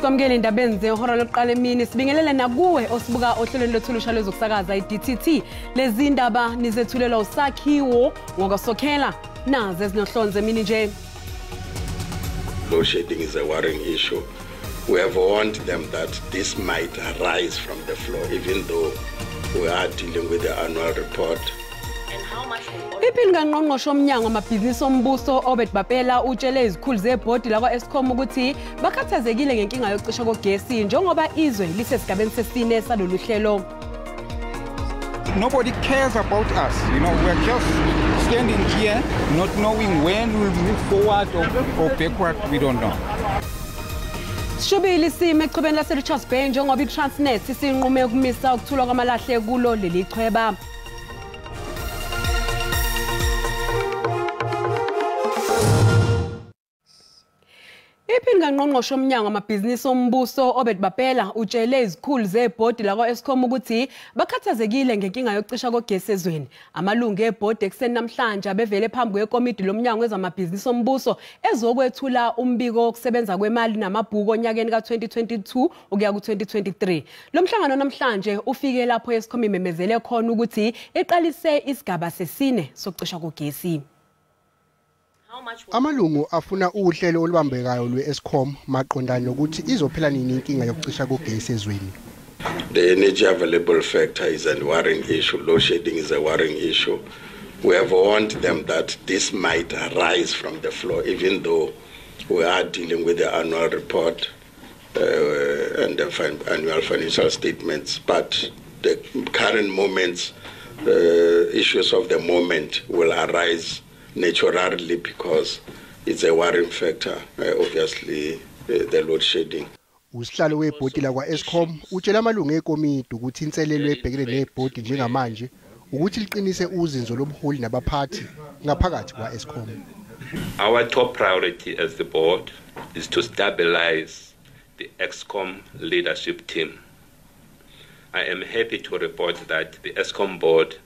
Sikwamukele indabeni zehora lokuqala emini, sibingelele nakuwe osibuka ohlelweni lwethu olusha lwezokusakaza i-DTT. Lezi ndaba nizethulelwa usakhiwo ngokasokhela nazo ezinohlonze emini nje. Load shedding is a worrying issue. We have warned them that this might arise from the floor, even though we are dealing with the annual report. Iphini kangqongqoshe omnyango wamabhizinisi ombuso Obed Bapela utshele izikhulu zebhodi lakwa-Eskom ukuthi bakhathazekile ngenkinga yokucisha kogesi njengoba izwe lisesigabeni sesine salolu hlelo. Nobody cares about us, you know, we're just standing here not knowing when we'll move forward or backward, we don't know. Sishubile isimo echwebeni lase-Richards Bay njengoba i-Transnet isinqume ukumisa ukuthulwa kwamalahle kulo leli chweba. Iphini kangqongqoshe omnyango wamabhizinisi ombuso Obed Bapela utshele izikhulu zebhodi lakwa-Eskom ukuthi bakhathazekile ngenkinga yokucisha kogesi ezweni. Amalungu ebhodi ekuseni namhlanje abevele phambi kwekomidi lomnyango wezamabhizinisi ombuso ezokwethula umbiko wokusebenza kwemali namabhuku onyakeni ka-2022 ukuya ku-2023. Lo mhlangano namhlanje ufike lapho i-Eskom imemezele khona ukuthi iqalise isigaba sesine sokucisha kogesi. Amalungu afuna uhlelo olubambekayo lwe-Eskom maqondana nokuthi izophela nini inkinga yokucisha kogesi ezweni. The energy available factor is a worrying issue. Load shedding is a worrying issue. We have warned them that this might arise from the floor, even though we are dealing with the annual report and the annual financial statements. But the current moments, issues of the moment will arise naturally because it's a worrying factor, obviously, the load shedding. Usihlalo webhodi lakwa-Eskom utshela amalungu ekomidi ukuthi inselelo ebhekene nebhodi njengamanje ukuthi liqinise uzinzo lobuholi nabaphathi ngaphakathi kwa-Eskom. Our top priority as the board is to stabilize the Eskom leadership team. I am happy to report that the Eskom board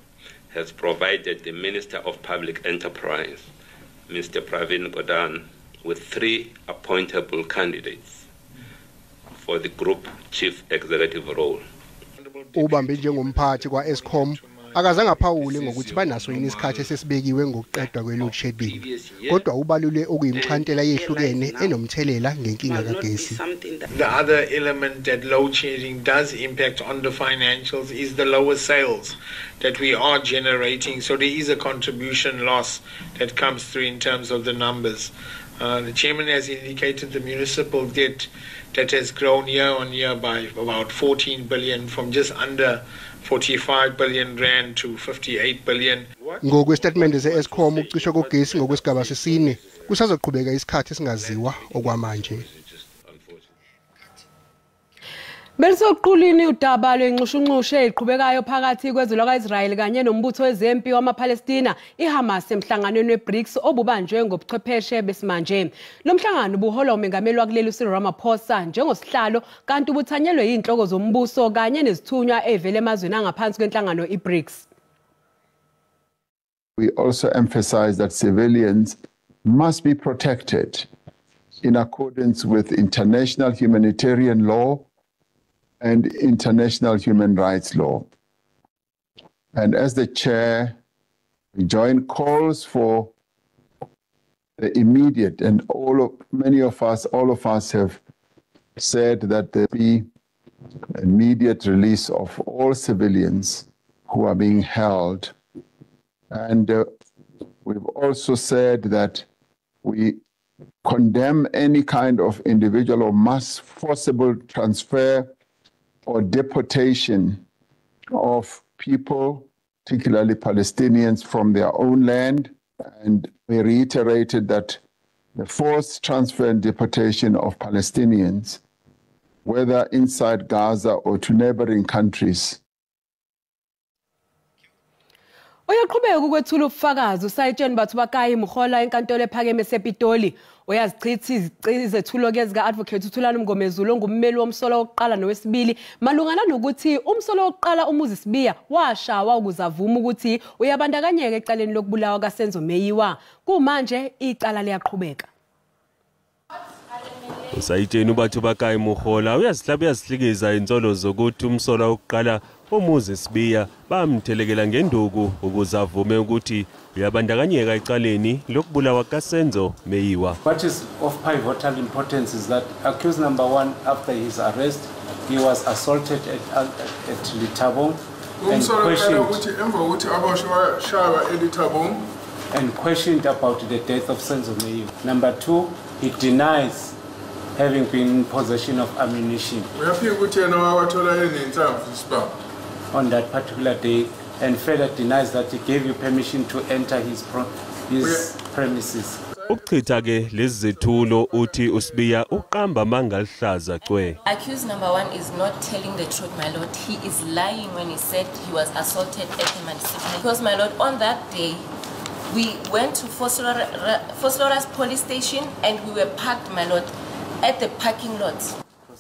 has provided the Minister of Public Enterprise, Mr. Pravin Gordhan, with 3 appointable candidates for the Group Chief Executive role. Ubambe njengomphathi kwa-Eskom akazange aphawule ngokuthi banaso yini isikhathi esesibekiwe ngokuqedwa kwe-load shedding, kodwa ubalule okuyimixhantela yehlukene enomthelela ngenkinga kagesi. The other element that load shedding does impact on the financials is the lower sales that we are generating, so there is a contribution loss that comes through in terms of the numbers. The chairman has indicated the municipal debt that has grown year on year by about 14 billion from just under 45 billion rand to 58 billion. Ngokwestatimende se-Eskom ukucishwa kogesi ngokwesigaba sesine kusazoqhubeka isikhathi esingaziwa okwamanje. Belisoqulwini udaba lwenxushunxushu eziqhubekayo phakathi kwezwe lakwa-Israel kanye nombutho wezempi wamaPalestina iHamas emhlanganweni weBRICS obubanjwe ngobuchwepheshe besimanje. Lo mhlangano ubuholwa umengameli wakuleli uCyril Ramaphosa njengosihlalo kanti ubuthanyelwe yinhloko zombuso kanye nezithunywa ezivela emazweni angaphansi kwenhlangano iBRICS. We also emphasize that civilians must be protected in accordance with international humanitarian law and international human rights law. And as the chair, we join calls for the immediate, and all of us have said that there be immediate release of all civilians who are being held. And we've also said that we condemn any kind of individual or mass forcible transfer or deportation of people, particularly Palestinians, from their own land. And we reiterated that the forced transfer and deportation of Palestinians, whether inside Gaza or to neighboring countries. Uyaqhubeka ukwethula ubufakazi uSayitsheni Bathubakayi Mkhola enkantolo ephakeme sePitoli. Uyazichitha izethulo ke zika-advocate uThulani Mngomezulu ongummeli womsolo wokuqala nowesibili malungana nokuthi umsolo wokuqala uMuzi Sibiya washawa ukuze avume ukuthi uyabandakanyeka ecaleni lokubulawa kaSenzo Meyiwa. Kumanje icala liyaqhubeka. Usayitsheni ubathu bakayi Muhola uyazihlaba uyazihlikiza insolo zokuthi umsolwa wokuqala uMuzi Sibiya bamthelekela ngenduku ukuze avume ukuthi uyabandakanyeka ecaleni lokubulawa kaSenzo Meyiwa. What is of pivotal importance is that accused number 1, after his arrest, he was assaulted at Litabong and questioned about the death of Senzo Meyiwa. Number 2, he denies having been in possession of ammunition on that particular day, and further denies that he gave you permission to enter his premises. Ukuchitha ke lezi zethulo uthi uSibiya uqamba mangalihlaza cwe. Accused number 1 is not telling the truth, my lord. He is lying when he said he was assaulted at the municipality. Because, my lord, on that day we went to Vosloorus police station and we were parked, my lord, at the parking lot.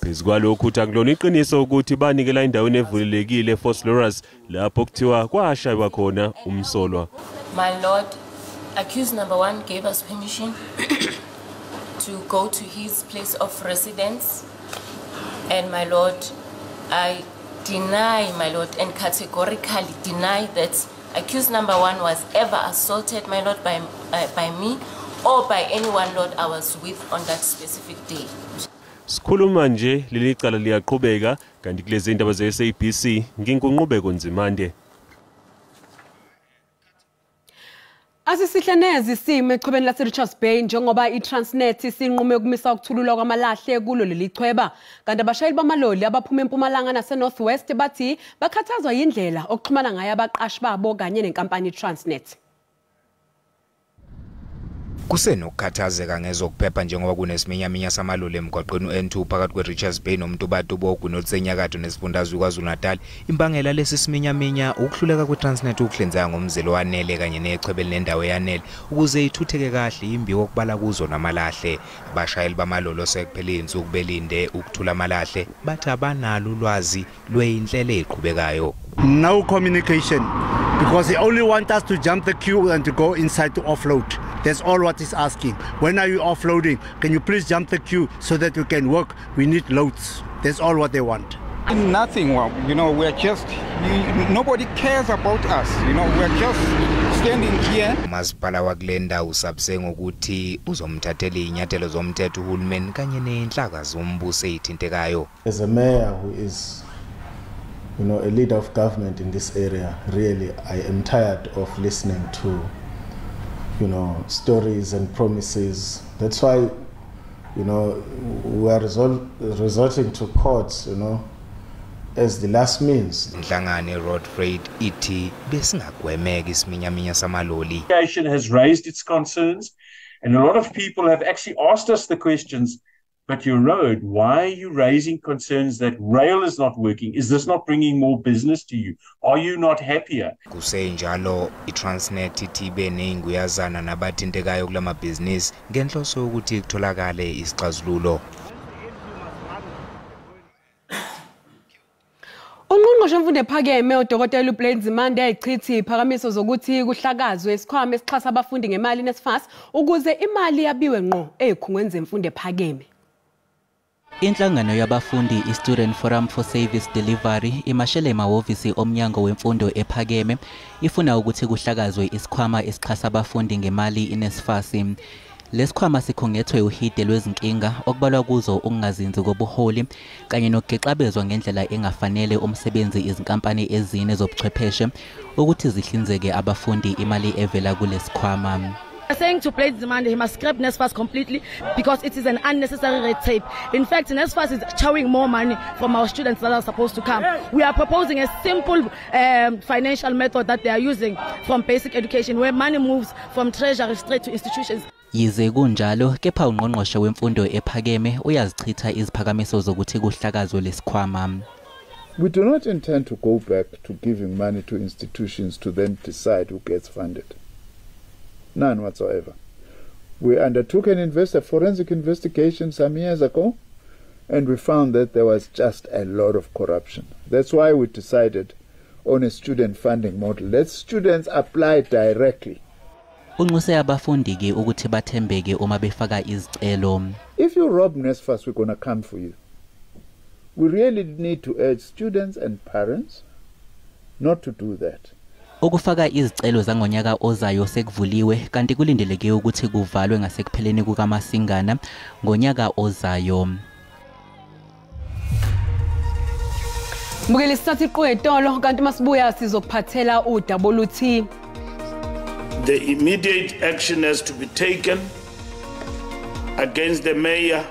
Phezu kwalokhu uthi akulona iqiniso ukuthi banikela endaweni evulelekile eVosloorus lapho kuthiwa kwashaywa khona umsolwa. My lord, accused number 1 gave us permission to go to his place of residence, and my lord, I deny, my lord, and categorically deny that accused number 1 was ever assaulted, my lord, by me or by anyone, lord, I was with on that specific day. Sikhuluma nje leli cala liyaqhubeka kanti kulezi indaba ze-SABC nginguNqubeko Nzimande. Asisihle neze isimo echwebeni lase-Richards Bay njengoba i-Transnet isinqume ukumisa ukuthululwa kwamalahle kulo leli chweba. Kanti abashayeli bamaloli abaphuma eMpumalanga nase-North West bathi bakhathazwa yindlela okuxhumana ngayo abaqashi babo kanye nenkampani i-Transnet. Kusenokukhathazeka ngezokuphepha njengoba kunesiminyaminya samaloli emgwaqweni u-N2 phakathi kwe-Richards Bay noMtubatuba ogwini olusenyakatho nesifundazwe KwaZulu-Natal. Imbangela lesi siminyaminya ukuhluleka kwe-Transnet ukuhlinzeka ngomzila owanele kanye nechwebe elinendawo eyanele ukuze ithutheke kahle imbiwa okubala kuzo namalahle. Abashayeli bamaloli osekuphele izinsuku belinde ukuthula amalahle bathi abanalo ulwazi lweyinhlelo eziqhubekayo. No communication, because they only want us to jump the queue and to go inside to offload. That's all what he's asking. When are you offloading? Can you please jump the queue so that we can work? We need loads. That's all what they want. Nothing, well, you know, we're just, nobody cares about us. You know, we're just standing here. Masipala wakule ndawo usabise ngokuthi uzomthathela izinyathelo zomthetho uhulumeni kanye nenhlaka zombuso ezithintekayo. As a mayor who is, you know, a leader of government in this area, really, I am tired of listening to, you know, stories and promises. That's why, you know, we are resorting to courts, you know, as the last means. Inhlangano Road Freight ithi besingagwemeka isiminyaminya samaloli. Has raised its concerns, and a lot of people have actually asked us the questions, but your road, why are you raising concerns that rail is not working? Is this not bringing more business to you? Are you not happier? Kusenjalo iTransnet ithi ibe neyinguyazana nabathintekayo kulamabhizinisi ngenhloso yokuthi kutholakale isixazululo. Ungqongqoshe wemfundo ephakeme uDokotela uBlade Nzimande echithi iphakamiso zokuthi kuhlakazwe isikhwama esixhasa abafundi ngemali NSFAS ukuze imali yabiwe ngqo ezikhungweni zemfundo ephakeme. Inhlangano yabafundi i-Student Forum for Service Delivery imashele emahhovisi omnyango wemfundo ephakeme ifuna ukuthi kuhlakazwe isikhwama esixhasa abafundi ngemali iNSFAS. Lesikhwama sikhungethwe uhide lwezinkinga okubalwa kuzo ukungazinzi kobuholi kanye nokugexabezwa ngendlela engafanele umsebenzi izinkampani ezine zobuchwepheshe ukuthi zihlinzeke abafundi imali evela kulesikhwama. Saying to Blade Nzimande he must scrap NSFAS completely because it is an unnecessary red tape. In fact, NSFAS is chowing more money from our students that are supposed to come. We are proposing a simple financial method that they are using from basic education, where money moves from treasury straight to institutions. Yize kunjalo, kepha ungqongqoshe wemfundo ephakeme uyazichitha iziphakamiso zokuthi kuhlakazwe lesikhwama. We do not intend to go back to giving money to institutions to then decide who gets funded. None whatsoever. We undertook a forensic investigation some years ago, and we found that there was just a lot of corruption. That's why we decided on a student funding model. Let students apply directly. Unxuse abafundi-ke ukuthi bathembeke uma befaka izicelo. If you rob NSFAS, we're going to come for you. We really need to urge students and parents not to do that. Ukufaka izicelo zangonyaka ozayo sekuvuliwe kanti kulindeleke ukuthi kuvalwe ngasekupheleni kukaMasingana ngonyaka ozayo. Mbukeli, sithatha iqwetolo kanti masibuya sizokuphathela udaba oluthi the immediate action has to be taken against the mayor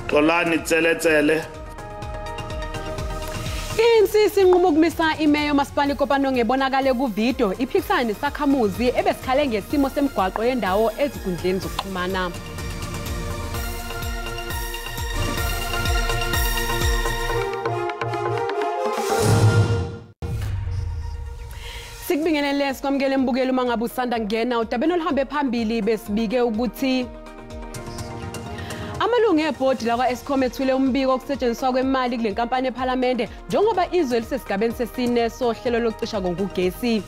Xolani Tseletsele. I-ANC inqumo ukumisa imeya yomasipala iKopanong ebonakale kuvidiyo iphikisana nesakhamuzi ebesikhale ngesimo semigwaqo yendawo ezinkundleni zokuxhumana. Sikubingelele sikwamukele mbukeli uma ngabe usanda kungena udabeni oluhambe phambili besibike ukuthi amalungu ebhodi lakwa-Eskom ethule umbiko wokusetshenziswa kwemali kule nkampani ephalamende njengoba izwe lisesigabeni sesine sohlelo lokucisha kogesi.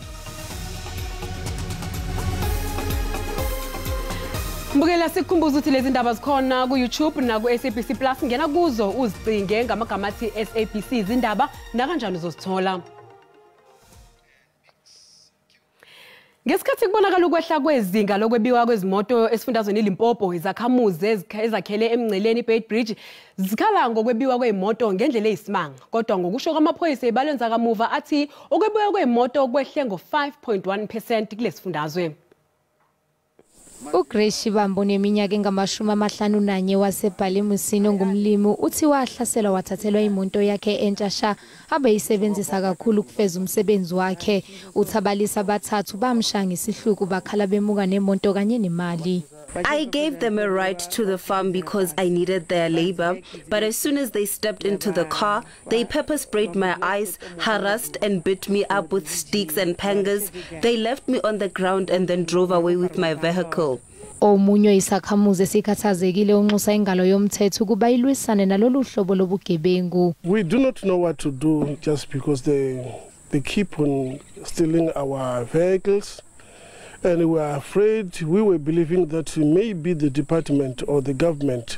Mbukela, sikukhumbuza ukuthi lezi ndaba zikhona ku-YouTube naku-SABC Plus. Ngena kuzo uzicinge ngamagama athi SABC izindaba nakanjani uzozithola. Ngesikhathi kubonakala ukwehla kwezinga lokwebiwa kwezimoto esifundazweni iLimpopo, izakhamuzi ezakhele emngceleni iBeitbridge zikhala ngokwebiwa kwezimoto ngendlela eyisimanga. Kodwa ngokusho kwamaphoyisa ebalweni zakamuva athi ukwebiwa kwezimoto kwehle ngo-5.1% kulesifundazwe. uGrace Shibambo neminyaka engama-51 waseBhalimusini ongumlimi uthi wahlaselwa wathathelwa imoto yakhe entsha sha abeyisebenzisa kakhulu ukufeza umsebenzi wakhe. Uthi abalisa abathathu bamshaya ngesihluku bakhala bemuka nemoto kanye nemali. I gave them a ride to the farm because I needed their labor, but as soon as they stepped into the car, they pepper sprayed my eyes, harassed and beat me up with sticks and pangas. They left me on the ground and then drove away with my vehicle. Omunye isakhamuzi esikhathazekile unxusa ingalo yomthetho ukuba ilwisane nalolu hlobo lobugebengu. We do not know what to do just because they keep on stealing our vehicles. And we are afraid, we were believing that maybe the department or the government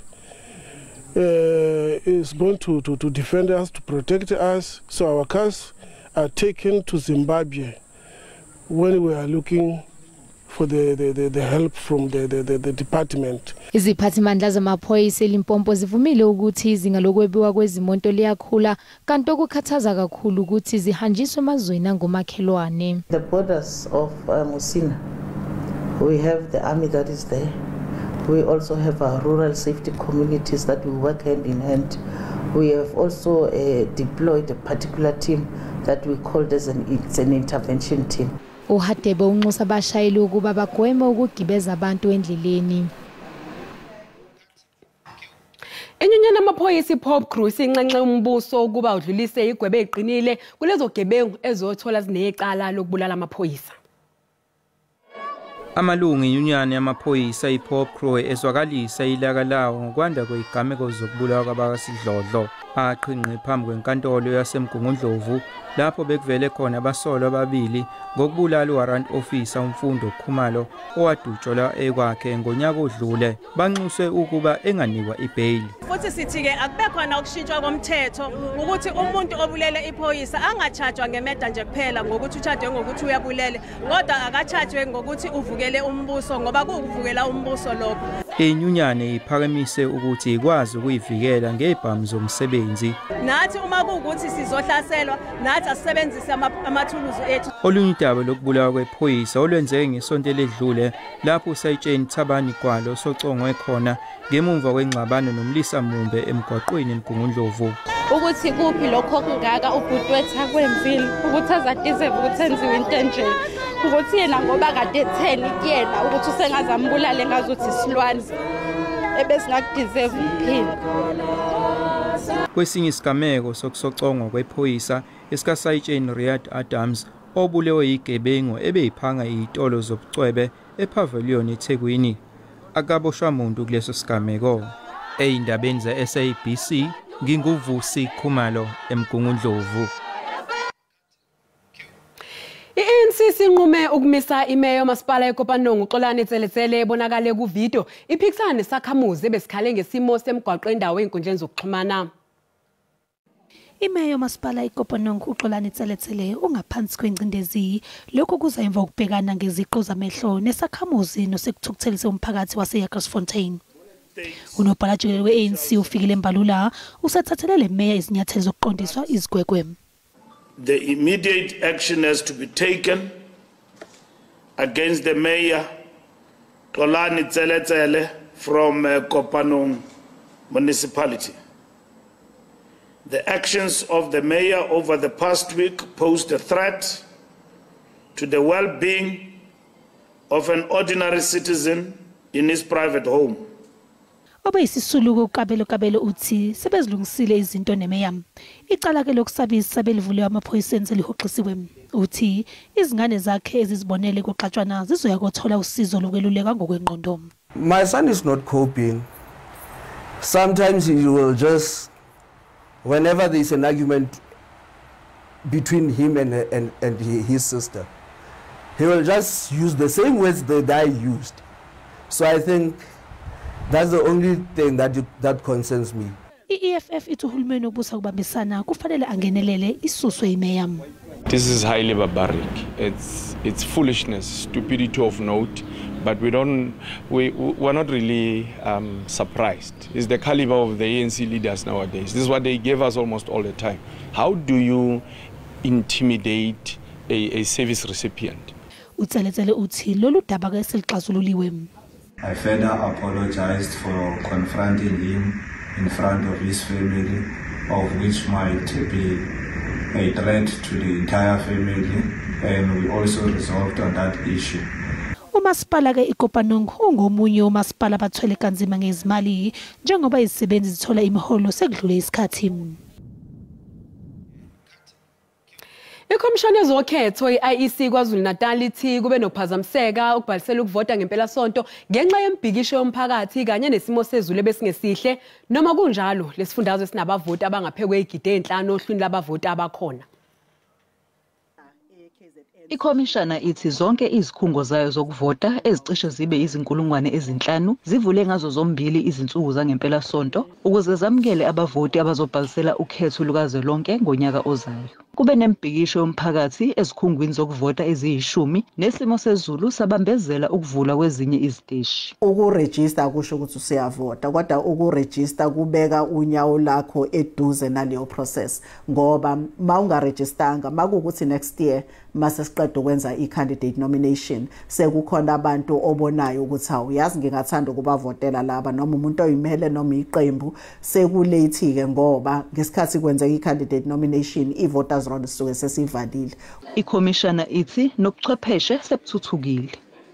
is going to defend us, to protect us. So our cars are taken to Zimbabwe when we are looking for the help from the department. Iziphathimandla zamaphoyisa eLimpopo zivumile ukuthi izinga lokwebiwa kwezimoto liyakhula kanti okukhathaza kakhulu ukuthi zihanjiswe emazweni angomakhelwane. The borders of Musina, we have the army that is there. We also have our rural safety communities that we work hand in hand. We have also deployed a particular team that we called as an intervention team. uHadebe unxusa abashayeli ukuba bagweme ukugibeza abantu endleleni. Inyunyana amaphoyisa iPOPCRU isinxenxe umbuso ukuba udlulise igwebe eqinile kulezo gebengu ezothola zinecala lokubulala amaphoyisa. Amalungu enyunyana yamaphoyisa iPOPCRU ezwakalisa ilaka lawo ngokwanda kwezigameko zokubulawa kwabakasidlodlo aqhinqe phambi kwenkantolo yaseMgungundlovu lapho bekuvele khona abasolwa ababili ngokubulala uwarrant officer uMfundo Khumalo owadutshelwa ekwakhe ngonyaka odlule. Banxuswe ukuba enganikwa ibheyili. Futhi sithi-ke akube khona ukushintshwa komthetho ukuthi umuntu obulele iphoyisa angachajwa ngemeda nje kuphela ngokuthi uchajwe ngokuthi uyabulele, kodwa akachajwe ngokuthi uvukele umbuso ngoba kuwukuvukela umbuso lokho. Inyunyane iphakamise ukuthi ikwazi ukuyivikela ngezibhamu zomsebenzi. Nathi uma kuwukuthi sizohlaselwa nathi asisebenzise amathuluzi ethu. Olunye udaba lokubulawa kwephoyisa olwenzeke ngesonto eledlule lapho usayitsheni Thabani Gwalo socongwe khona ngemumva kwengxabano nomlisa Mumbe emgwaqweni eMgungundlovu. Ukuthi kuphi lokho kungaka ubhuti wethu akwenzile ukuthi azadeserve ukuthi enziwe into enje, ukuthi yena ngoba kade etheni kuyena ukuthi usengazambulale ngazuthi isilwane ebesingakudeserve ukuphila. Kwesinye isigameko sokusocongwa kwephoyisa esikasayitsheni Riyad Adams obulewe yigebengu ebeyiphanga izitolo zobucwebe ePavilion eThekwini. Akaboshwa muntu kuleso sigameko. Eyindabeni ze-SABC nginguVusi Khumalo eMgungundlovu. I-ANC I-ANC sinqume ukumisa imeya yomasipala eKopanong uXolani Tseletsele ebonakale kuvidiyo iphikisana nesakhamuzi ebesikhale ngesimo semigwaqo endawo ey'nkundleni zokuxhumana. Imeya yomasipala iKopanong uXolani Tseletsele ungaphansi kwengcindezi. Lokhu kuza emva kokubhekana ngeziqu zamehlo nesakhamuzi nosekuthukuthelise umphakathi waseJagersfontein. Unobhala jikelele we-ANC uFikile Mbalula usethathele le meya izinyathelo zokuqondiswa izigwegwe. The immediate action has to be taken against the mayor, Xolani Tseletsele, from Kopanong municipality. The actions of the mayor over the past week posed a threat to the well-being of an ordinary citizen in his private home. Obeyisisulu uKabelo Kabelo uthi sebezilungisile izinto nemeya. Icala ke lokusabisa belivuliwe amaphoyiseni selihoxisiwe. Uthi izingane zakhe ezizibonele kuxatshwana zizoya kothola usizo lokweluleka ngokwengqondo. My son is not coping. Sometimes he will just, whenever there is an argument between him and his sister, he will just use the same words that I used. So I think that's the only thing that concerns me. I-EFF ithi uhulumeni obusa kubambisana kufanele angenelele isuswe imeya. This is highly barbaric. It's foolishness, stupidity of note, but we're not really surprised. It's the caliber of the ANC leaders nowadays. This is what they gave us almost all the time. How do you intimidate a service recipient? UTseletsele uthi lolu daba ke selixazululiwe. I further apologized for confronting him in front of his family, of which might be a threat to the entire family, and we also resolved on that issue. Umasipala ke iKopanong ungomunye womasipala abathwele kanzima ngezimali njengoba izisebenzi zithola imiholo sekudlule isikhathi. Ikhomishoni yezokhetho i-IEC KwaZulu-Natal ithi kube nokuphazamiseka ukubhalisela ukuvota ngempelasonto ngenxa yemibhikisho yomphakathi kanye nesimo sezulu ebesingesihle. Noma kunjalo, lesifundazwe sinabavoti abangaphekwe 5,000 ohlwini labavoti abakhona. Ikhomishana ithi zonke izikhungo zayo zokuvota ezicishe zibe 5,000 zivule ngazo zombili izinsuku zangempelasonto ukuze zamukele abavoti abazobhalisela ukhetho lukazwelonke ngonyaka ozayo. Kube nemibhikisho yomphakathi ezikhungwini zokuvota eziyi-10 nesimo sezulu sabambezela ukuvulwa kwezinye iziteshi. Ukurejista kusho ukuthi usiyavota, kodwa ukurejista kubeka unyawo lakho eduze naleyo process, ngoba mawungarejistanga makuwukuthi next year mase siqeda ukwenza i-candidate nomination sekukhona abantu obonayo ukuthi hawu yazi ngingathanda ukubavotela laba, noma umuntu oyimele noma iqembu, sekulate-ke ngoba ngesikhathi kwenzeka i-candidate nomination i-voters roll sisuke sesivalile. Ikhomishana ithi nobuchwepheshe sebuthuthukile.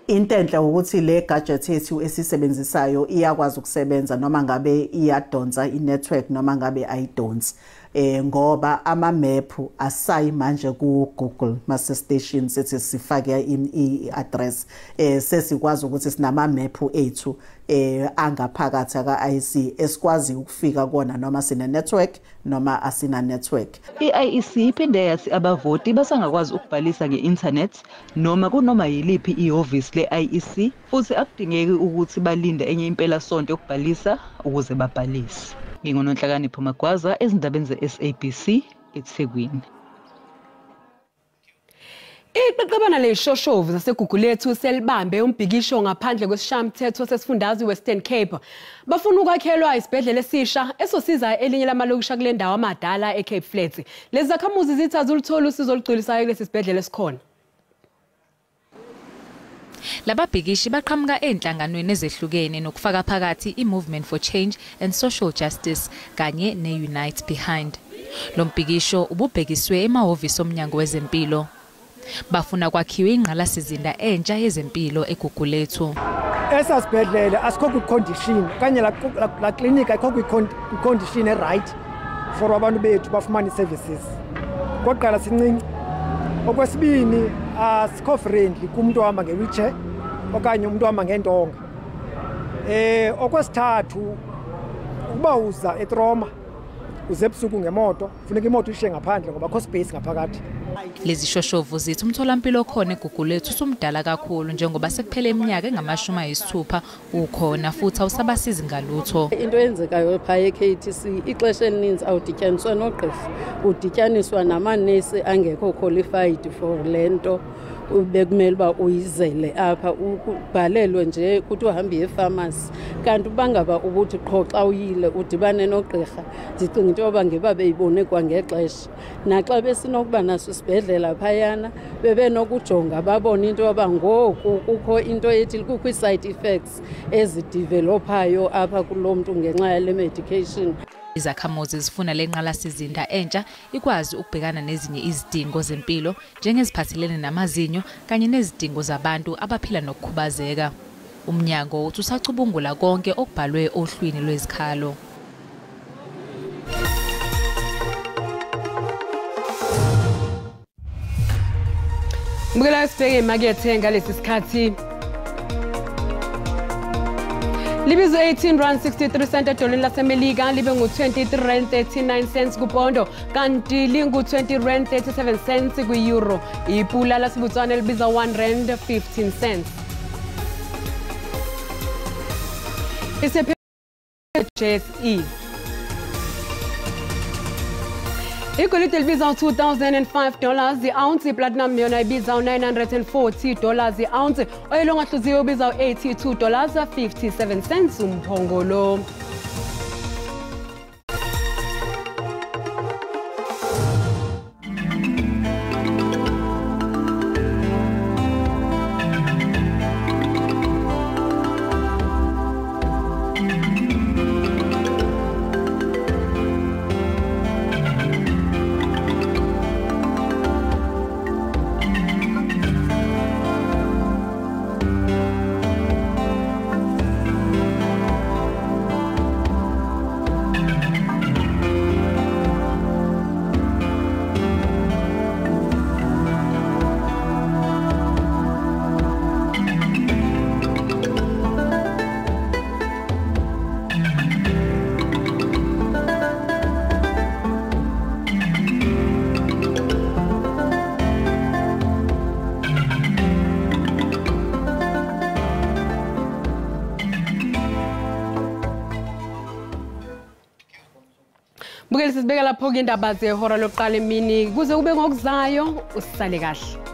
Into enhle ukuthi le gadget yethu esisebenzisayo iyakwazi ukusebenza noma ngabe iyadonsa i-network noma ngabe ayidonsi, ngoba ama-map asayi manje ku-Google mase station sithi sifake i-address, sesikwazi ukuthi sinama-map ethu angaphakathi aka-IEC esikwazi ukufika kona noma sine network noma asina network. I-IEC iphinde yathi abavoti basangakwazi ukubhalisa nge-internet noma kunoma yiliphi ihhovisi le-IEC, futhi akudingeki ukuthi balinde enye impelasonto yokubhalisa ukuze babhalise. NginguNonhlakanipho Magwaza ezindabeni ze-SABC eThekwini. Iqeqebana leyishoshovu zaseGugulethu selibambe umbhikisho ngaphandle kwesishayamthetho sesifundazwe Western Cape. Bafuna ukwakhelwa isibhedlela esisha esosiza elinye lamalokishi kule ndawo amadala eCape Flats. Lezi zakhamuzi zithi azuluthola usizo olugculisayo kulesi sibhedlela esikhona. Lababhikishi baqhamuka enhlanganweni ezehlukene nokufaka phakathi i-Movement for Change and Social Justice kanye ne-Unite Behind. Lo mbhikisho ububhekiswe emahhovisi omnyango wezempilo. Bafuna kwakhiwe ingqalasizinda entsha yezempilo eGugulethu. Esasibhedlela asikho kwi-condition kanye la clinic ayikho kwi-condition e-right for abantu bethu bafumane services. Kokuqala sincinci. Okwesibini asikho friendly kumuntu ohamba nge-wheelchair okanye umuntu ohamba ngentonga. Okwesithathu ukuba uza etroma uze ebusuku ngemoto, funeka imoto ishiye ngaphandle ngoba akho space ngaphakathi. Lezi shoshovu zithi umtholampilo okhona eGugulethu usumdala kakhulu njengoba sekuphele iminyaka engama-60 ukhona futhi awusabasizi ngalutho. Into eyenzekayo phaya e-KTC ixesha elininzi awudityaniswa nogqirha, udityaniswa namanesi angekho qualified for le nto bekumele uba uyizele apha, ubhalelwe nje kuthi uhambe uye efamasi. Kanti uba ngaba ubuthi qho xa uyile udibane nogqirha, ndicinga into yoba ngeba beyibone kwangexesha. Naxa besinokuba naso isibhedlela phayana bebenokujonga babone into yoba ngoku kukho into ethi kukho ii-side effects ezidevelophayo apha kulo mntu ngenxa yale medication. Izakhamuzi zifuna le nqalasizinda entsha ikwazi ukubhekana nezinye izidingo zempilo njengeziphathelene namazinyo kanye nezidingo zabantu abaphila nokukhubazeka. Umnyango uthi usacubungula konke okubhalwe ohlwini lwezikhalo. Mbukela sibheke imakethe ngalesi sikhathi. Libizo 18 rand 63 cent edoleni laseMelika, libe ngu-23 rand 39 cents kupondo, kanti lingu-20 rand 37 cents kwi-euro. Ipula laseBotswana libiza 1 rand 15 cents. JSE. Igolide libiza $2,005 i-ounce, iplatinum yona ibiza $940 i-ounce, oyelo ongahluziwe ubiza $82.57 umphongolo. Bukele sisibeka lapho ke indaba zehora lokuqala emini kuze kube ngokuzayo usale kahle.